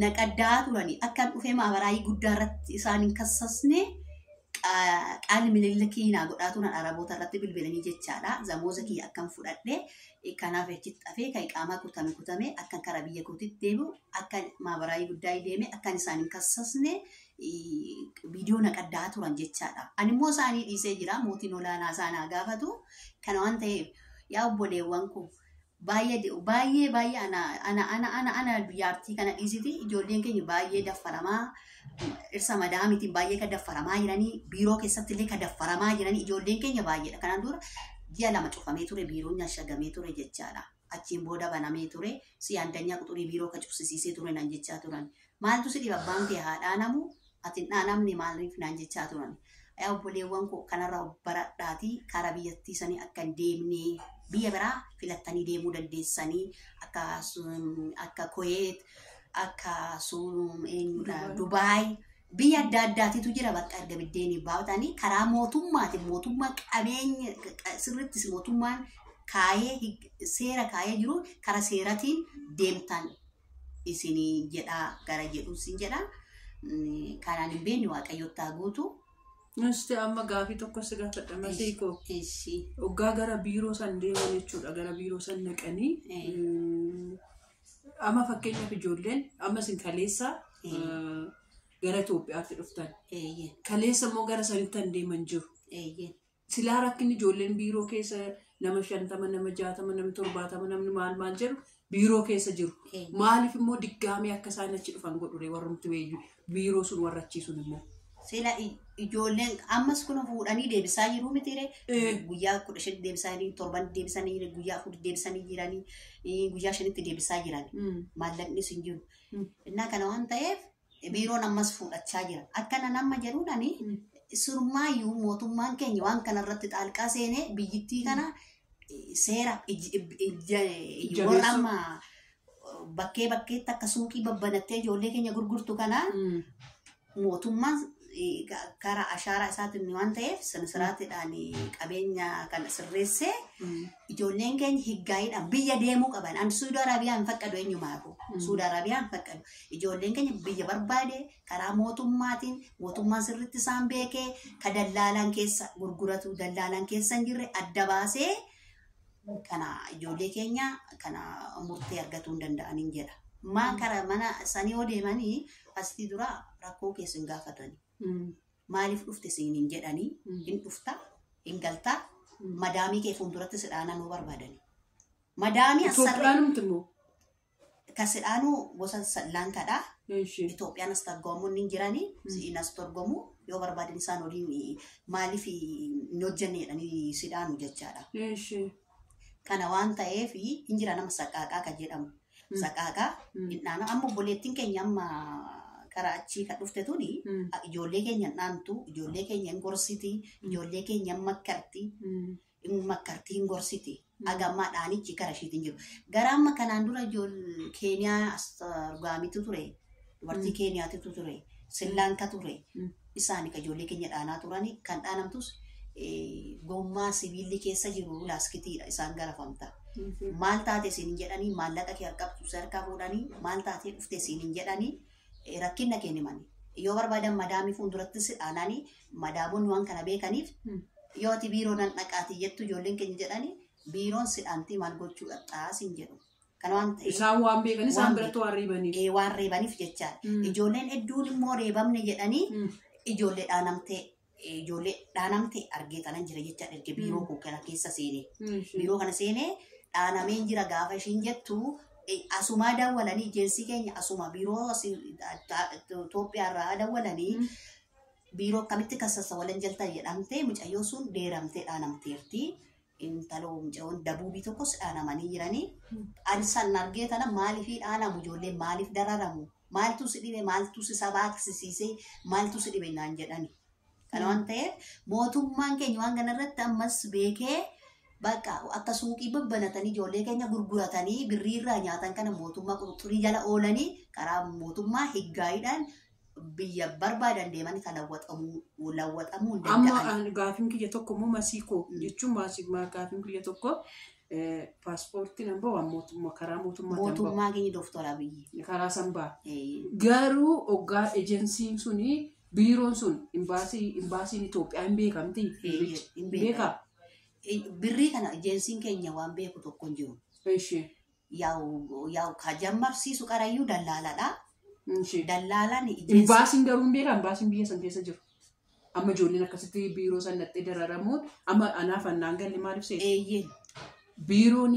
Naqaddaa turanii akkan dhufee maabaraayii guddaa irratti isaan hin kassasne qaali mililikii naa godhaa turan araboota irratti bilbilanii jechaadha. Zamooza kiyya akkan fudhadhe kanaaf achitti hafee kan qaamaa kutame kutame akkan karaa biyya kootitti deebi'u akkan maabaraayii guddaa deeme akkan isaan hin kassasne viidiyoo naqaddaa turan jechaadha. Ani immoo isaanii dhiisee jira mootiin olaanaa isaanaa gaafatu kana waan ta'eef yaa obboleewwan koo baay'ee baay'ee baay'ee ana ana ana ana ana biyyaartii kana dhiisiti ijoolleen keenya baay'ee daffaramaa dhirsa madaamitiin baay'ee kan daffaramaa jiranii biiroo keessatti illee kan daffaramaa jiranii ijoolleen keenya baay'eedha. Kanaan dura ji'a 2 cufamee ture biiroon ashagamee ture jechaadha. Achiin booda banamee ture si andanyaa quxurii biiroo kan cufsisiisee ture naan jechaa turan. Maaltu si dhiba abbaan kee haa dhaanamu ati hin dhaanamne maaliif naan jechaa turan. Yaa obboleewwan koo kanarraa baradhaatii karaa biyyattii sanii akka hin deemne biyya biraa filattanii deemuu dandeessanii akka Kuweet akka eenyudha Dubaay biyya adda addaatitu jira bakka erga biddeenii baatanii karaa mootummaatiin mootummaa qabeenya sirriitti mootummaan kaayee seera kaayee jiru karaa seeratiin deemtan isinii jedhaa gara jedhu isin jedha. Kanaan hin beekne waaqayyotti haa guutu. Nasti amma gaafii tokko si gaafadha Masiikoo. Hoggaa gara biiroo san deeman jechuudha. Gara biiroo san naqanii amma fakkeenyaaf ijoolleen amma isin kaleessa gara Itoophiyaatti dhuftan. Kaleessa immoo gara sanitti kan deeman jiru. Silaa rakkinni ijoolleen biiroo keessa nama 50, nama 60, nama 70, namni maal maal jedhu biiroo keessa jiru. Maaliif immoo diggaamee akka isaan achi dhufan godhure warrumti biiroo sun warra achiisun immoo. Sila ijoolleen ammas kun fuudhanii deebisaa jiru mitiire guyyaa 15 deebisaa jiranii, 7 deebisanii jiranii, guyyaa 4 deebisanii jiranii, guyyaa 5tti deebisaa jiran. Maallaqnis hin jiru. Innaa kana waan ta'eef biiroon ammas fuudhachaa jira. Akkana nama jedhuudhaani surmaayyuu mootummaan keenya waan kanarratti xaalqaa seenee biyyittii kana seera warra amma bakkee bakkeetti akka suuqii babbanattee ijoollee keenya gurgurtu kana mootummaan karaa ashaaraa isaatiin waan ta'eef sinsiraatiidhaan qabeenya kana sirreessee ijoolleen keenya higgaayiidhaan biyya deemuu qaban. Ani Suudi Arabiyaa hin faqqadu eenyumaafu. Suudi Arabiyaa hin faqqadu. Ijoolleen keenya biyya barbaade karaa mootummaatiin mootummaan sirriitti isaan beekee ka dallaalaan keessa gurguratu dallaalaan keessa hin jirre adda baasee kana ijoollee keenya kana murtee argatuu hin danda'aniin jedha. Maa karaa mana sanii yoo deemanii asii dura rakkoo keessa hin gaafatani. Maaliif dhufte siin hin jedhanii hin dhufta hin galtaa madaamii kee fuulduratti si dhaananuu barbaadani. Madaamii asarree Itoophiyaanumti immoo. kan si dhaanuu gosa laankaadha. Itoophiyaan as targomuun hin jiranii siin as torgomu yoo barbaadan isaan waliin maaliif hin hojjenne jedhanii si dhaanu jechaadha. Kana waan ta'eef hin jira nama saqaaqaa kan jedhamu. Saqaaqaa hin dhaanu amma obboleettiin keenya amma karaa achii kan dhufte tuni ijoollee keenya hin dhaantu, ijoollee keenya hin gorsiti, ijoollee keenya hin makkarti, hin makkarti hin gorsiti. Hagammaa dhaanichi kara ishiitiin jiru. Gara amma kanaan dura ijoollee Keeniyaa asxargaamitu ture, dubartii Keeniyaatitu ture, Sillaanka ture. Isaan kan ijoollee keenya dhaanaa turani kan dhaanamtus gommaa sibiilli keessa jiru laaskitiidha isaan garafamta. Maal taate isiin hin jedhanii maallaqa kee harkabtu harkaa fuudhanii maal taatee dhufte isiin hin jedhanii rakkina kennimani. Yoo barbaadan madaamii fuuldurattis dhaananii madaamonni waan kana beekaniif yoo ati biiroo nan dhaqaati jettu ijoolleen keenya jedhanii biiroon si dhaantii maal gochuu dhaqxaa siin jedhu. Kana waan ta'eef Isaan waan beekan isaan Waan biratti waan reebaniif. waan reebaniif jechaadha. Ijoolleen hedduun immoo reebamne jedhanii ijoollee dhaanamtee ijoollee dhaanamtee argee tanan jira jechaadha erga biiroo koo kana keessa seenee. Biiroo kana seenee dhaanamee jira gaafa ishiin jettu asumaa dawwalanii ejensii keenya asuma biiroo Itoophiyaarraa dawwalanii biiroo akkamitti kassasa walan jaltan jedhamtee mucayyoo sun deeramtee dhaanamteerti. Intaloo mucayyoon dabuubii tokkos dhaanamanii jiranii. Ani san argee tana maaliif dhaanamu ijoolleen maaliif dararamu? Maaltu si dhibe maaltu si sabaaksisiisee maaltu si dhibe naan jedhani. Kana waan ta'eef mootummaan keenya waan kanarratti ammas beekee bakka akka suuqii babbanatanii ijoollee keenya gurguratanii birrii irraa nyaatan kana mootummaa xurii jala oolanii karaa mootummaa higgaayiidhaan biyya barbaadan deemanii kan lawwaxamuu hin Amma danda'an. gaafiin kiyya tokko immoo masiikoo jechuun gaafiin kiyya tokko Paaspoortiin hambaa waan mootummaa karaa mootummaa Mootummaa keenya Dooktor Abiyyi. Karaa san ba'a. Garuu hoggaa ejensiin suni biiroon sun imbaasiin Itoophiyaa hin beekamti. Hin beekaa. Birrii kana ejensiin keenya waan beeku tokko hin jiru. Yaa'u ka jammarsiisu qarayyuu dallaalaadha. Dallaalaan Imbaasiin garuu hin beekaa imbaasiin biyya san keessa jiru. Amma ijoolleen akkasitti biiroo san naqxee dararamuun amma anaaf annaan galle maaliif seete? Biiroon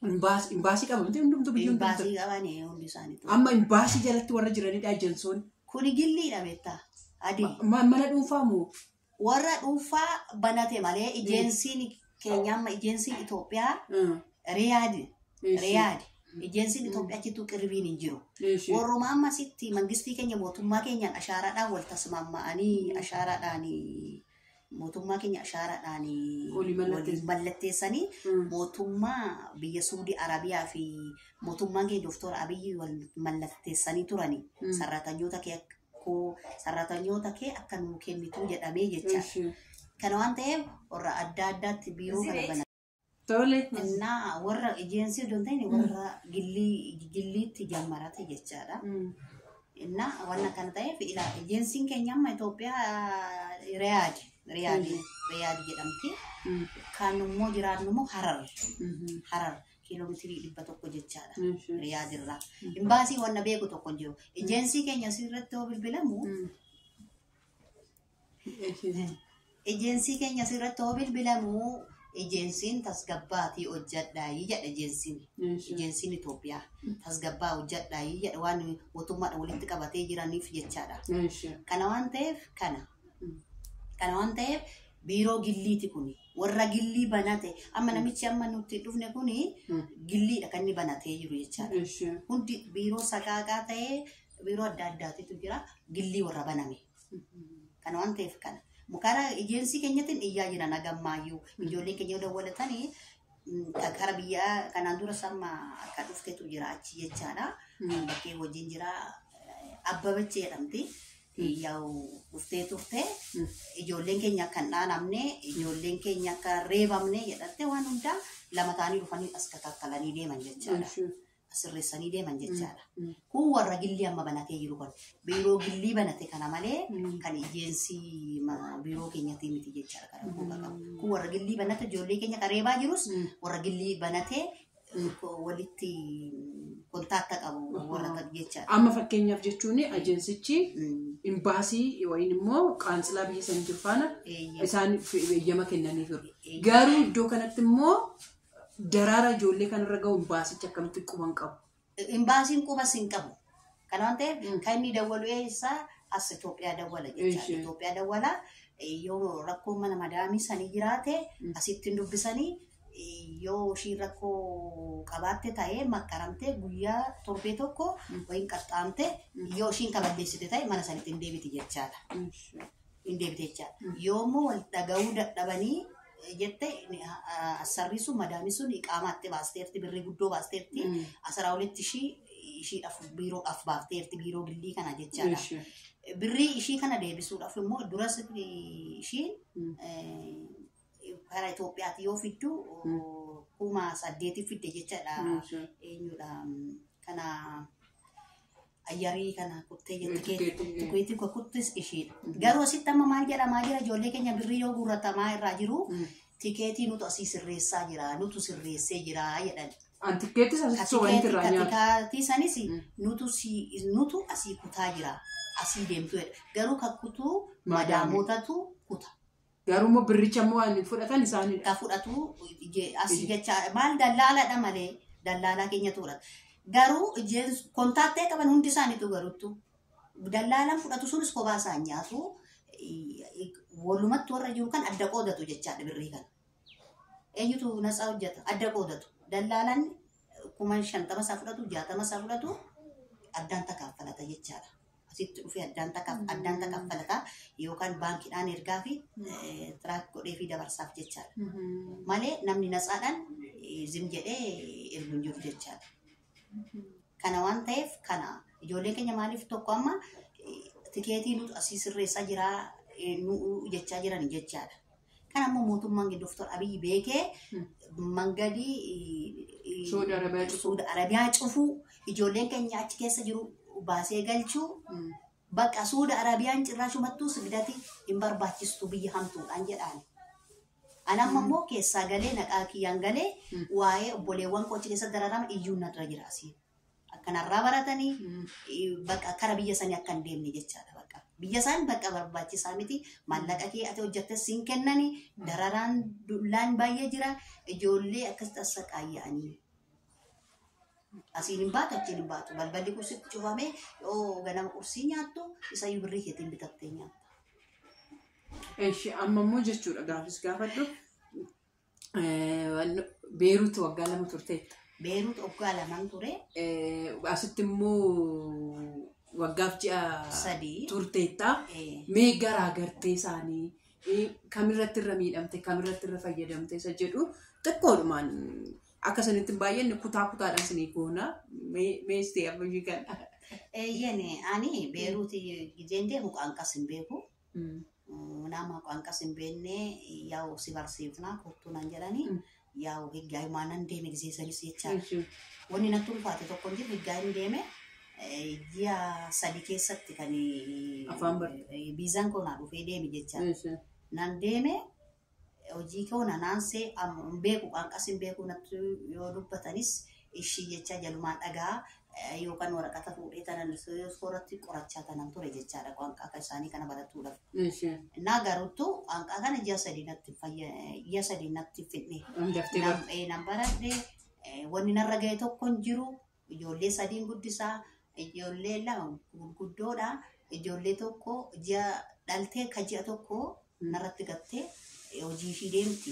imbaasii qaba miti hundumtuu biyya hundumtuu. Imbaasii qaban hundi isaanii. Amma imbaasii jalatti warra jiranidha ejensoon. Kuni gilliidha beektaa? Adii. Mana dhuunfaa moo? Warra dhuunfaa banate malee ejensiin keenya amma ejensiin Itoophiyaa Riyaadi. Riyaadi. Ejensiin Itoophiyaa achittuu qirbiin hin jiru. Warrumaa amma asitti mangistii keenya mootummaa keenyaan ashaaraadhaan wal tasmamma'anii ashaaraadhaan mootummaa keenya ashaaraadhaan waliin mallatteessanii mootummaa biyya Suudii Arabiyaa fi mootummaan keenya Dooktor Abiyyi wal mallatteessanii turani. Sarratanyoota kee akka nuu kennitu jedhamee jecha. Kana waan ta'eef warra adda addaatti biiroo kana bana. Tole. Innaa warra ejensii osoo hin ta'in warra gilliitti jammarate jechaadha. Innaa waan akkana ta'eef ilaa ejensiin keenya amma Itoophiyaa Riyaadi. Riyaadi jedhamti. Kan immoo jiraannu immoo Harar. Harar kiiloomeetirii 100 jechaadha. Riyaadirraa. Imbaasii wanna beeku tokko hin jiru. Ejensii keenya asirratti yoo bilbilamu. Ejensii keenya asirratti yoo bilbilamu ejensiin tasgabbaatii hojjedhaayii jedha ejensiin. Ejensiin Itoophiyaa tasgabbaa hojjedhaayii jedha waan mootummaadhaan walitti qabatee jiraniif jechaadha. Kana waan ta'eef kana. Kana waan ta'eef biiroo gilliiti kuni. Warra gillii banate amma namichi amma nuti dhufne kuni gilliidha kan inni banatee jiru jechaadha. Hundi biiroo saqaaqaa ta'ee biiroo adda addaatitu jira gillii warra baname. Kana waan ta'eef kana. Karaa ejensii keenyatiin iyyaa jiran hagammaayyuu ijoolleen keenya dawwalatanii karaa biyyaa kanaan dura samma akka dhuftetu jira achi jechaadha. Bakkee hojiin jira Abbabachee jedhamti. Yaa'u dhuftee turte ijoolleen keenya akka hin dhaanamne ijoolleen keenya akka reebamne jedhatte waan hundaa lama ta'anii dhufanii as kakakkalanii deeman jechaadha. Sirreessanii deeman jechaadha. Kun warra gillii amma banatee jiru kun biiroo gillii banate kana malee kan ejensii biiroo keenyatii miti jechaadha kan rakkoo qabu. Kun warra gillii banate ijoollee keenya kan reebaa jirus warra gillii banatee walitti kontaakta qabu warra jechaadha. Amma fakkeenyaaf jechuun ejensichi imbaasii yookiin immoo qaansilaa biyya san jiru faana isaan eeyyama kennanii jiru. Garuu iddoo kanatti immoo daraara ijoollee kanarra gahu imbaasichi akkamitti quban qabu? Imbaasiin qubas hin qabu. Kana waan ta'eef kan inni dawwalu eessaa as Itoophiyaa dawwala jechaadha. Itoophiyaa dawwala yoo rakkoo mana madaamii sanii jiraate asitti hin dubbisanii yoo ishiin rakkoo qabaatte ta'ee makkaramtee guyyaa torbee tokko wayin qaxxaamte yoo ishiin kaballeessite ta'e mana sanitti hin deebiti jechaadha. Hin deebite jechaadha. Yoo immoo wal dhaga'uu dadhabanii jette asarri sun madaamii sun qaamaatti baasteerti birrii guddoo baasteerti asaraa olitti ishiidhaaf biiroodhaaf baafteerti biiroo gillii kana jechaadha. Birrii ishii kana deebisuudhaaf immoo duras ishiin karaa Itoophiyaatti yoo fiddu 8,000 fidde jechaadha. Eenyudha kana ayyarii kana kuttee jette tikeetii kuttis ishiidha. Garuu asitti amma maal jedhamaa jira ijoollee keenya birrii yoo guurratamaa irraa jiru tikeetii nutu asii sirreessaa jira nutu sirreessee jira jedhan. Tikeetii sanis sobanti irraa nyaatu. Tikeetii sanis nutu asii kutaa jira asii deemtu jedha. Garuu kan kutuu madaamotatu kuta. Garuu immoo birricha immoo waan fudhatan isaanidha. Kan fudhatu asii jecha maal dallaalaadha malee dallaalaa keenyatu fudhata. Garuu kontaaktee qaban hundi isaaniitu garuttu dallaalaan fudhatu sunis kophaa isaan nyaatu walumatti warra jiru kan adda qoodatu jechaadha birrii kana. Eenyutu natsaa hojjeta adda qoodatu dallaalaan 50,000 isaa fudhatu 60 isaa fudhatu addaan takkaffalata jechaadha. Asitti dhufee addaan takkaffalata yookaan baankiidhaan ergaa fi tiraak godhee fi dabarsaaf jechaadha. Malee namni natsaadhaan zim jedhee ergu hin jiru jechaadha. Kana waan ta'eef kana ijoolleen keenya maaliif tokko amma tikeetii nuti asii sirreessaa jiraa nu jechaa jiran jechaadha. Kan ammoo mootummaan Dooktar Abiyyi beekee mangadii Suudi Arabiyaa cufuu ijoolleen keenya achi keessa jiru baasee galchuu bakka Suudi Arabiyaan cirraashumattuu sigdati hin barbaachistu biyya hamtuudhaan jedhaan. Anamma immoo keessaa galee naqaa kiyyaan galee waa'ee obboleewwan koo achi keessa dararama iyyuu narra jira asiin. Akkanarraa baratanii bakka kara biyya sanii akka hin deemne jechaadha bakka. Biyya isaan bakka barbaachisaa miti maallaqa kee ati hojjettes siin kennani dararaan dullaan baay'ee jira ijoollee akkasitti assaqaayya'anii. Asiin hin baatu achiin hin baatu balballi qursiitti cufamee yoo ganama qursii nyaattu isayyuu birrii keetiin bitattee nyaatta. Eshi amma immoo jechuudha gaafis gaafadhu Beeruut waggaa 2 turteetta. Beeruut waggaa 2 ture. Asitti immoo waggaaf ji'a 3 turteetta. Mee garaagartee isaanii kamirratti irra miidhamte kamirratti irra fayyadamte isa jedhu xiqqoodhumaan akka isinitti hin baay'anne kutaa kutaadhaan isinii goona mee istee amma ishii kana. Eeyyeen ani Beeruut gizeen deemu qaanqas hin beeku. Nama qaanqas hin beekne yaa'u si barsiifnaa kottuu naan jedhanii yaa'u higgaayyumaa nan deeme gizeessanis jechaadha. Wanni natti ulfaate tokko hin jiru higgaayyuun deeme ji'a 3 keessatti kan biizaan koo naa dhufee deeme jechaadha. Nan deeme hojii koo naansee hin beeku qaanqas hin beeku natti yoo dubbatanis ishii jecha jalumaan dhagaa yookaan waraqata fuudhee tanan soorratti qorachaa tanan ture jechaadha qaanqaa isaanii kana barachuudhaaf. Naa garuuttu qaanqaa kana ji'a 3 natti fidne. Nan baradhe wanni narra ga'e tokko hin jiru ijoollee 3 guddisaa ijoollee 2 gurguddoodha ijoollee tokko ji'a dhaltee ka ji'a tokko narratti gattee hojii ishii deemti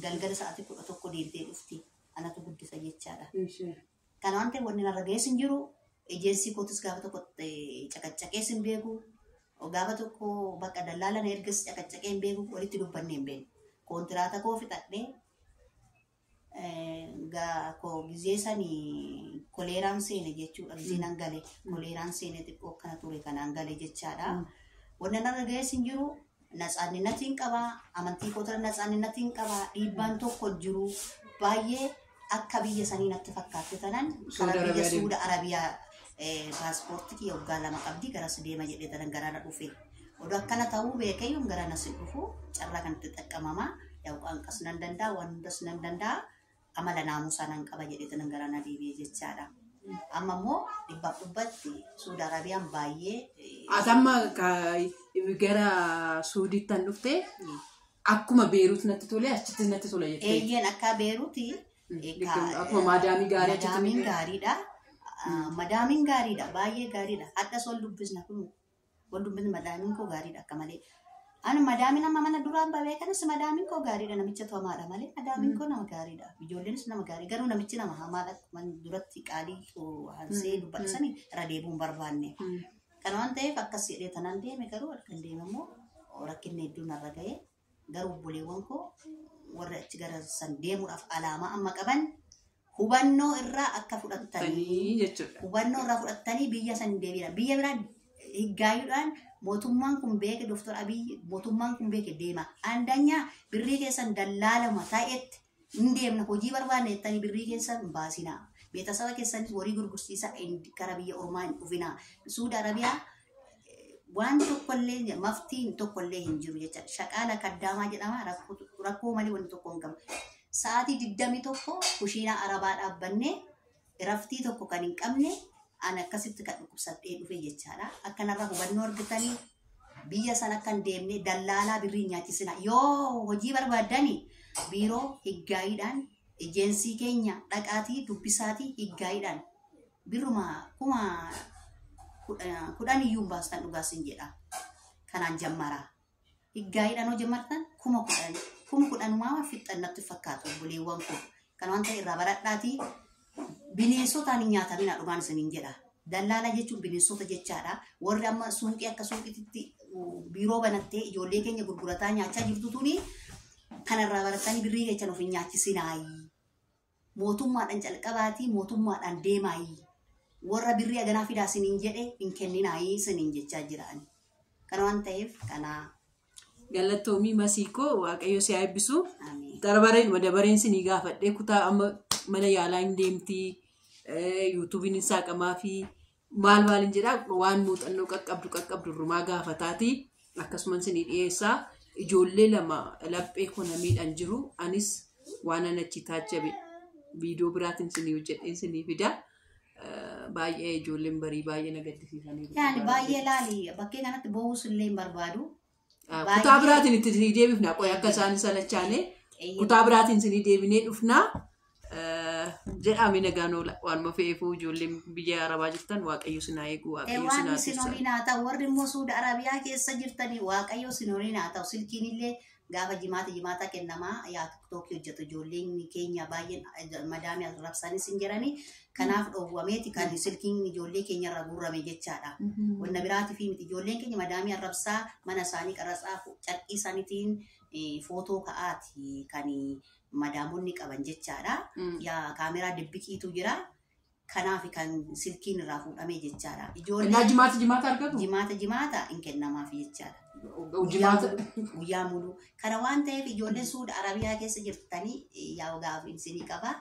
galgala sa'aatii 11 deemtee dhufti anatu guddisa jechaadha. Kana waan ta'eef wanni narra ga'es hin jiru ejensii kootis gaafa tokko caqaccaqees hin beeku gaafa tokko bakka dallaalan ergas caqaccaqee hin beeku walitti dubbanne hin beeku. Kontiraata koo fixadhee gizee sanii koleeraan seene jechuudha gizee nan gale koleeraan seene xiqqoo akkana ture kanaan gale jechaadha. Wanni narra ga'es hin jiru natsaanninati hin qabaa amantii kootira natsaanninati hin qabaa dhiibbaan tokko jiru baay'ee akka biyya sanii natti fakkaatte tanan kara biyya Suudi Arabiyaa paaspoortii kiyya waggaa 2 qabdi garas deema jedhee tanan garana dhufe. Oduu akkana ta'uu beekayyuun garana si dhufu carraa kanatti xaqqamamaa yaa'u qaanqas nan danda'a waan hundas nan danda'a amala naamusaa nan qaba jedhee tanan garana deebi'e jechaadha. Amma immoo 100% Suudi Arabiyaan baay'ee. Ati amma gara Suudiitti kan dhufte akkuma Beeruut natti tole achittis natti tola jettee. Eeyyeen akka Beeruuti. Akkuma maadaamii gaarii achitti. Madaamiin gaariidha. Madaamiin gaariidha. Baay'ee gaariidha. Hadhas wal dubbisna kun wal dubbisna madaamiin koo gaariidha akka malee. Ani madaamiin amma mana duraan babee kanas madaamiin koo gaariidha namicha hamaadha malee madaamiin koo nama gaariidha. Ijoolleenis nama gaarii garuu namichi nama hamaadha akkuma duratti qaalii hansee dubbadhisanii irra deebi'uu hin barbaanne. Kana waan ta'eef akkas jedhee tanaan deeme garuu halkan deeme immoo rakkinni hedduun narra ga'ee garuu obboleewwan koo warra achi gara san deemuudhaaf alaamaa amma qaban hubannoo irraa akka fudhatanii hubannoo irraa fudhatanii biyya san deebi'an biyya biraa higgaayyuudhaan mootummaan kun beeke Dooktar Abiyyi mootummaan kun beeke deema andanyaa birrii keessan dallaalama ta'etti hin deemna hojii barbaanne jettanii birrii keessan hin baasinaa beetasaba keessanis horii gurgursiisaa gara biyya ormaa hin dhufinaa Suudi Arabiyaa waan tokkollee maftiin tokkollee hin jiru jecha shaqaala kaddaamaa jedhama rakkoo malee wanti tokko hin qabu. Sa'aatii 21 kushiinaa arabaa dhaabbannee raftii tokko kan hin qabne ani akkasitti kan dhukkubsadhee dhufe jechaadha. Akkanarraa hubannoo argatanii biyya sana akka hin deemne dallaalaa birrii nyaachisina. Yoo hojii barbaaddanii biiroo higgaayiidhaan ejensii keenya dhaqaatii dubbisaatii higgaayiidhaan birruma 10,000 iyyuu baastan dhugaasin jedha. Kanaan jammaraa. Higgaayiidhaan hoo jammartan 10,000 10,000 fixxan natti fakkaatu obboleewwan koo. Kan waan ta'e irraa baradhaatii bineensotaan hin nyaatamina dhugaan isiniin jedha. Dallaala jechuun bineensota jechaadha. Warri amma suuqii akka suuqiitti biiroo banattee ijoollee keenya gurgurataa nyaachaa jirtu tuni kanarraa baratanii birrii keessa of hin nyaachisinaayi. Mootummaadhaan calqabaatii mootummaadhaan deemaayi. Warra birrii haganaa fidaa isiniin jedhe hin kenninaayi isiniin jechaa jirani. Kana waan ta'eef kana. Galatoomii Masiikoo Waaqayyo si haa eebbisu. Amiin. Darbareen dabareen sinii gaafadhee kutaa amma mana yaalaa hin deemtii yuutuubiin hin saaqamaa fi maal maal hin jedhaa waan muuxannoo qaqqabdu qaqqabdu rumaa gaafataati akkasumas sinii dhiyeessaa ijoollee lama laphee kona miidhan jiru anis waan an achi taajjabe viidiyoo biraatiin sinii hojjedheen sinii fida. Baay'ee ijoolleen barii baay'ee na gaddisiisaniiru. Yaani baay'ee laali bakkee kanatti boo'uus illee hin barbaadu. Kutaa biraatiin itti sinii deebifna qoy akka isaan salachaane. Kutaa biraatiin sinii deebinee dhufnaa jedhame nagaan oola waanuma fe'eefuu ijoolleen biyya arabaa jirtan waaqayyo sinaa eegu waaqayyo Waan sinaa isin tursa. horiin haa ta'u warri immoo Suuda Arabiyaa keessa jirtanii waaqayyo isin horiin haa ta'u silkiin illee gaafa jimaata jimaata kennamaa yaa tiktookii hojjetu ijoolleen keenya baay'een madaamii arrabsanis hin jirani kanaaf dhoowwameeti kan silkiin ijoollee keenya irra guurame jechaadha. Wanna biraatii fi miti ijoolleen keenya madaamii arrabsaa mana isaanii qarratsaa carqii isaaniitiin footoo ka'aati kan madaamonni qaban jechaadha. Yaa kaameraa dibbiqiitu jira. Kanaaf kan silkiin irraa fuudhame jechaadha. Innaa Ijoolleen jimaata jimaata argatu? jimaata jimaata hin kennamaaf jechaadha. Jimaata. Guyyaa muluu. Kana waan ta'eef ijoolleen Suuda Arabiyaa keessa jirtanii yaa gaafa isinii qaba.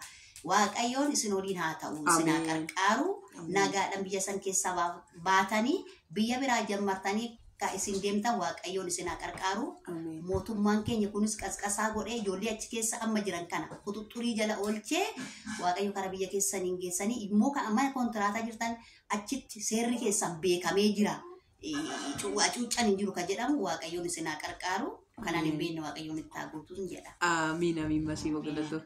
Waaqayyoon isin waliin haa ta'u, isin haa Ameen. qarqaaru. Nagaadhaan biyya san keessaa baatanii biyya biraa jammartanii ka isin deemtan waaqayyoon isin haa qarqaaru. Mootummaan keenya kunis qasqasaa godhee ijoollee achi keessa amma jiran kana quxuxxurii jala oolchee waaqayyo kara biyya keessaniin geessanii immoo kan amma kontiraataa jirtan achitti seerri keessan beekamee jira. Cuuccan hin jiru kan jedhamu waaqayyoon isin haa qarqaaru. Kanaan hin beekne waaqayyoon itti haa guutuun jedha. Amiin amiin masiiba galatoo.